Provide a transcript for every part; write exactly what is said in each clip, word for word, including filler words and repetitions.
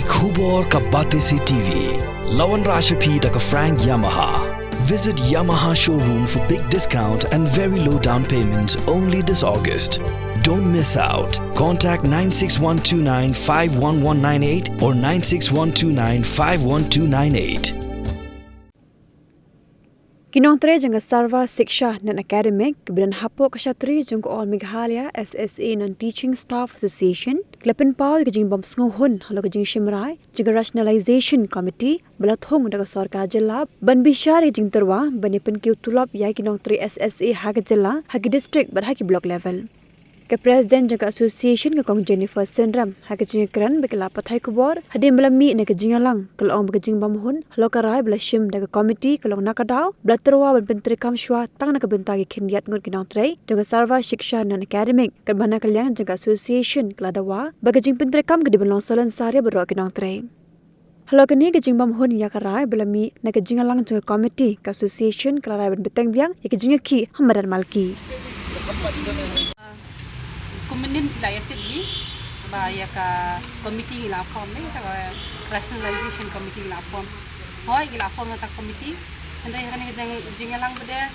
Khubor ka Batesi T V. Lawan Rashapi da ka Frank Yamaha. Visit Yamaha showroom for big discount and very low down payment only this August. Don't miss out. Contact nine six one two nine five one one nine eight or nine six one two nine five one two nine eight. Ki nongtrei jong ka Sarva Shiksha Non Academic, kiba don hapoh ka shatri jong ka All Meghalaya S S A Non Teaching Staff Association, ki la pynpaw ïa ka jingbym sngewhun halor ka jingshim rai jong ka Rationalization Committee ba la thung da ka sorkar jylla ban bishar ïa ka jingtyrwa ban ïa pynkiew tulop ïa ki nongtrei S S A ha ka jylla, ha ki district bad ha ki block level. Ka President jong ka Association, ka Kong Jennifer Synrem, ha ka jingkren bad ki lad pathai khubor hadien ba la mih na ka jingïalang, ka la ong ba ka jingbymhun halor ka rai ba la shim da ka committee ka long na ka daw ba la tyrwa ban pyntreikam shuwa tang na ka bynta ki khyndiat ngut ki nongtrei jong ka Sarva Shiksha Non Academic. Katba na ka liang jong ka Association ka la dawa ba ka jingpyntreikam ka dei ban long salonsar ïa baroh ki nongtrei. Halor kane ka jingbymhun ïa ka rai ba la mih na ka jingïalang jong ka committee, ka Association ka la rai ban bteng biang ïa ka jingïakhih ha madan Malki. Kumne la ïa tip hi ba ïa ka committee ngi la form, ne ka Rationalization Committee ngi la form. Hooid, ngi la form ïa ka committee. Hynrei ha kane ka jing, jingïalang ba dei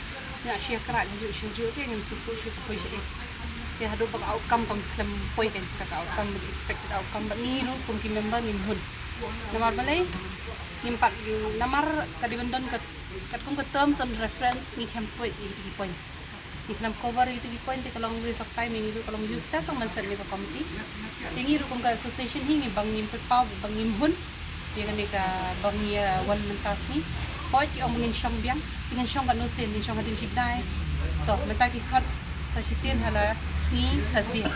nga shu ïa krat shu shu ke ngim shu shu shu poi sha. Te haduh ba ka outcome kam khlem poi, kan ka outcome, expected outcome ba ngi ruh kum ki member ngim hun. Namar balei? Ngim pat, namar ka dei ban don ka, katkum ka terms and reference ngi khlem poi ïa ki point. Ngi khlem cover ïa ki point, te ka long waste of time ïa ngi ruh, ka long useless ong ban set ne ka committee. Te ngi ruh kum ka association hi ngi ba ngim pynpaw, ba ngim hun. Ïa kane kaba ngi ïa wan mynta sngi. Hooid, ki ong ba ngin shong biang, te ngin shong katno sien, ngin shong hadien shi bnai. To, mynta ki khot sa shisien ha la sngi Thursday.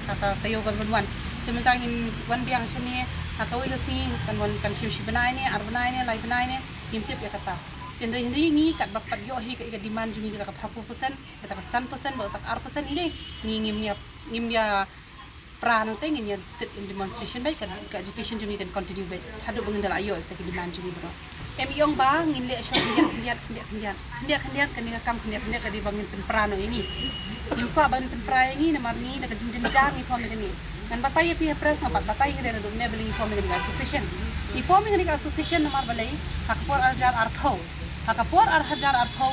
Ha ka taïew kaba wan. Te mynta ngin wan biang shane ha kawei ka sngi, kan wan kan shim shi bnai ne, ar bnai ne, lai bnai ne, ngim tip ïa kata. Te hynrei hynrei ngi katba pat ïoh hi ka, ka demand jong ngi kata ka phraphew percent, kata ka san percent bad kata ka ar percent, hynrei ngi ngim ïa, ngim ïa pra nangta, ngin ïa sit in demonstration beit, ka, ka agitation jong ngi kan continue beit haduh ba ngin da la ïoh ïa ka demand jong ngi baroh. Em, ïong ba ngin leh shuwa khyndiat, khyndiat, khyndiat, khyndiat, khyndiat, khyndiat, kane ka kam khyndiat, khyndiat ka dei ba ngin pynpra noh ïa ngi. Ngim kwah ba ngin pynpra ïa ngi namar ngi da ka jingjynjar ngi form ïa kane. Ngan batai ïa phi ha press, nga pat batai hi leh naduh mynne ba la ngi form ïa kane ka association. Ngi form ïa kane ka association namar balei, ha ka por ar hajar arphew. Ha ka por ar hajar arphew,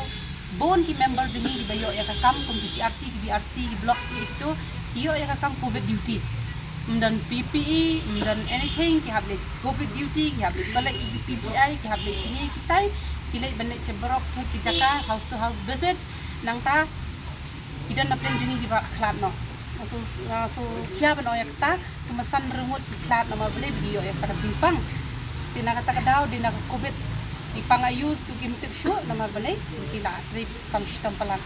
bun ki member jong ngi kiba ïoh ïa ka kam kum ki C R C, ki B R C, ki block, ki ito, ki ïoh ïa ka kam covid duty. Ym don P P E, ym don anything, ki hap leit covid duty, ki hap leit collect ïa ki P G I, ki hap leit kine kitai, ki leit ban leit sha baroh ki jaka, house to house visit, nangta ki don na pdeng jong ngi kiba khlad noh. So, so, khia ban ong ïa kata, kumba san mryngut ki khlad namar balei ba ki ïoh ïa kata ka jingpang. Te na kata ka daw, dei na ka covid, ki pang aïu to kim tip shuh namar balei, ki la trei kam shitom palat.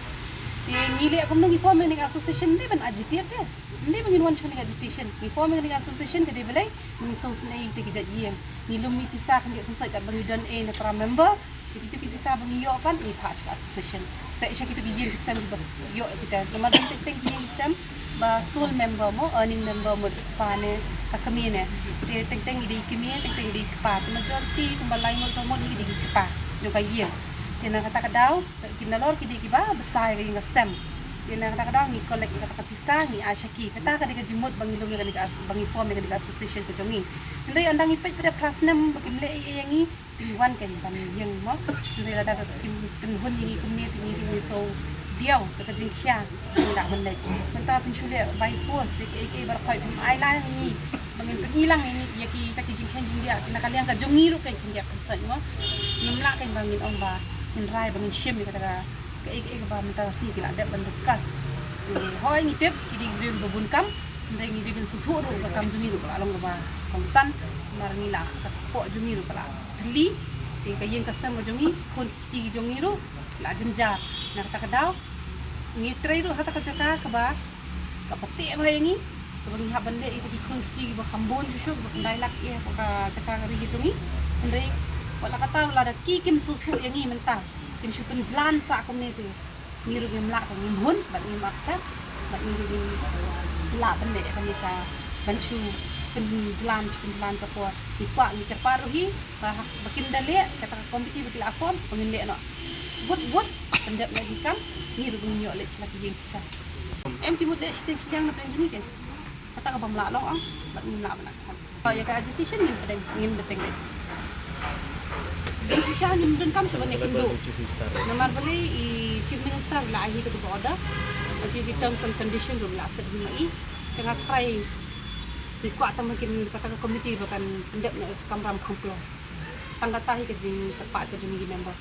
Te ngi leh kumno, ngi form ïa kane ka association, ym dei ban agitate te. Ym dei ba ngin wan sha kane ka agitation. Ngi form ïa kane ka association ka dei balei, ngi sngewsynei ïa kita ki jait ïing. Ngi lum ïa pisa khyndiat khynsoit katba ngi don ei na para member. Te kito ki pisa ba ngi ïoh pat ngi phah sha ka association. Sa sha kito ki ïing ki sem kiba ïoh ïa kita. Namar don teng teng ki ïing ki sem ba sole member mo, earning member mo, ka kpa ne ka kmie ne. Te teng teng ki dei ki kmie, teng teng ki dei ki kpa. Te majority kumba lai ngut saw ngut ki dei ki kpa jong ka ïing. Te na kata ka daw ki nalor ki dei kiba bsa ïa ka ïing ka sem. Te na kata ka daw ngi collect ïa kata ka pisa ngi ai sha ki. Kata ka dei ka jingmut ba ngi lum ïa kane ka as-, ba ngi form ïa kane ka association ka jong ngi. Hynrei ynda ngi peit pat phra snem ba kim leh ei ei ïa ngi, te ngi wan kein ban ïeng mo. Hynrei lada ka kim pynhun ïa ngi kumne te ngi ruh ngi sngewdiaw da ka jingkhia, ngi lah ban leit. Mynta phin shu leh by force ïa kiei kiei baroh, phim ai lang ïa ngi ba ngin pyni lang ïa ngi ïa ki, kita ki jingkheiñ jingdiah na ka liang ka jong ngi ruh kein khyndiat khynsoit mo. Ngim lah kein ba ngin ong ba ngin rai ba ngin shim ïa kata ka, kaei kaei kaba mynta ka sngi ki la dep ban discuss. Te hooid ngi tip ki dei ki briew kiba bun kam, hynrei ngi dei ban sngewthuh ruh ka kam jong ngi ruh ka la long kaba kongsan, namar ngi la, ka kpoh jong ngi ruh ka la thylli. Te ka ïing ka sem ka jong ngi, khun ki kti ki jong ngi ruh la jynjar. Na kata ka daw ngi trei ruh ha kata ka jaka kaba, kaba teh bha ïa ngi, kaba ngi hap ban leh ïa kita ki khun ki kti kiba kham bun shuh shuh, kiba khyndai lak ïa ka jaka ka ri ka jong ngi. Hynrei wat la katta, lada ki kim sngewthuh ïa ngi mynta, kin shu pynjlan sah kumne te ngi ruh ngim lah, ngim hun bad ngim accept, bad ngi ruh ngim lah ban leh ïa kane ka, ban shu pynjlan, shu pynjlan ka por. Ngi kwah, ngi kyrpad ruh hi ba, ba kin da leh kata ka committee ba ki la form ba ngin leh noh. Bud bud pyndep noh ki kam, ngi ruh ba ngin ïoh leit sha la ki ïing ki sem. Em, ki mut leh shiteng shiliang na pdeng jong ngi kein. Kata ka bym lah long ong bad ngim lah ban accept. Ïa ka agitation ngin pdeng, ngin bteng. Ngin shisha ngim donkam shuh ban ïakynduh. Namar balei i Chief Minister la ai hi katu ka order. Ki terms and condition ruh la set hi ma i. Te nga tharai ngi kwah tang ma kata ka committee ba kan pyndep noh ïa ka kamram kham kloi. Tang kata hi ka jingkyrpad ka jong i member.